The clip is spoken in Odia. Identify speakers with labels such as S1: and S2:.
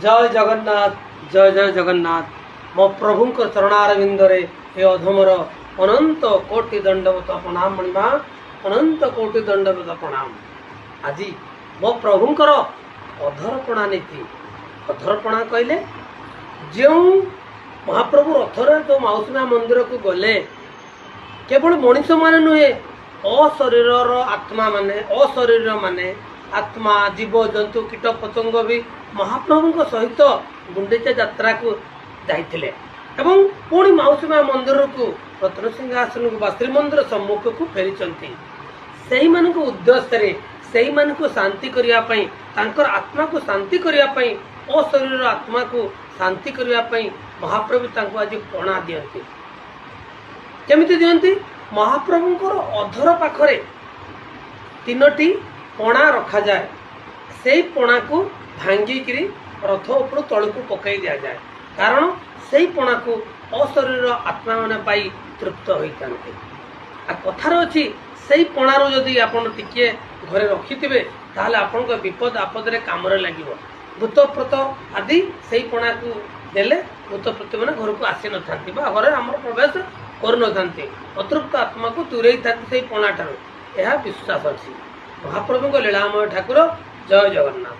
S1: ଜୟ ଜଗନ୍ନାଥ, ଜୟ ଜୟ ଜଗନ୍ନାଥ। ମୋ ପ୍ରଭୁଙ୍କ ଚରଣାରବିନ୍ଦରେ ଏ ଅଧମର ଅନନ୍ତ କୋଟି ଦଣ୍ଡବତ ପ୍ରଣାମ। ମଣିମା, ଅନନ୍ତ କୋଟି ଦଣ୍ଡବତ ପ୍ରଣାମ। ଆଜି ମୋ ପ୍ରଭୁଙ୍କର ଅଧରପଣା ନୀତି। ଅଧରପଣା କହିଲେ, ଯେଉଁ ମହାପ୍ରଭୁ ରଥରେ ଯେଉଁ ମାଉସୀ ମା ମନ୍ଦିରକୁ ଗଲେ, କେବଳ ମଣିଷମାନେ ନୁହେଁ, ଅଶରୀରର ଆତ୍ମା ମାନେ, ଅଶରୀର ମାନେ ଆତ୍ମା, ଜୀବ ଜନ୍ତୁ, କୀଟ ପତଙ୍ଗ ବି ମହାପ୍ରଭୁଙ୍କ ସହିତ ଗୁଣ୍ଡିଚା ଯାତ୍ରାକୁ ଯାଇଥିଲେ ଏବଂ ପୁଣି ମାଉସୀ ମା ମନ୍ଦିରକୁ, ରତ୍ନ ସିଂହାସନକୁ ବା ଶ୍ରୀମନ୍ଦିର ସମ୍ମୁଖକୁ ଫେରିଛନ୍ତି। ସେଇମାନଙ୍କ ଉଦ୍ଦେଶ୍ୟରେ, ସେଇମାନଙ୍କୁ ଶାନ୍ତି କରିବା ପାଇଁ, ତାଙ୍କର ଆତ୍ମାକୁ ଶାନ୍ତି କରିବା ପାଇଁ, ଅଶରୀରର ଆତ୍ମାକୁ ଶାନ୍ତି କରିବା ପାଇଁ ମହାପ୍ରଭୁ ତାଙ୍କୁ ଆଜି ପଣା ଦିଅନ୍ତି। କେମିତି ଦିଅନ୍ତି? ମହାପ୍ରଭୁଙ୍କର ଅଧର ପାଖରେ ତିନୋଟି ପଣା ରଖାଯାଏ। ସେଇ ପଣାକୁ ଭାଙ୍ଗିକିରି ରଥ ଉପରୁ ତଳକୁ ପକାଇ ଦିଆଯାଏ, କାରଣ ସେଇ ପଣାକୁ ଅଶରୀର ଆତ୍ମାମାନେ ପାଇ ତୃପ୍ତ ହୋଇଥାନ୍ତି। ଆଉ କଥାରେ ଅଛି, ସେଇ ପଣାରୁ ଯଦି ଆପଣ ଟିକିଏ ଘରେ ରଖିଥିବେ, ତାହେଲେ ଆପଣଙ୍କ ବିପଦ ଆପଦରେ କାମରେ ଲାଗିବ। ଭୂତ ପ୍ରେତ ଆଦି ସେଇ ପଣାକୁ ଦେଲେ ଭୂତ ପ୍ରେତ ମାନେ ଘରକୁ ଆସିନଥାନ୍ତି ବା ଘରେ ଆମର ପ୍ରବେଶ କରୁନଥାନ୍ତି। ଅତୃପ୍ତ ଆତ୍ମାକୁ ଦୂରେଇଥାନ୍ତି ସେଇ ପଣା ଠାରୁ। ଏହା ବିଶ୍ୱାସ ଅଛି। ମହାପ୍ରଭୁଙ୍କ ଲୀଳାମୟ ଠାକୁର। ଜୟ ଜଗନ୍ନାଥ।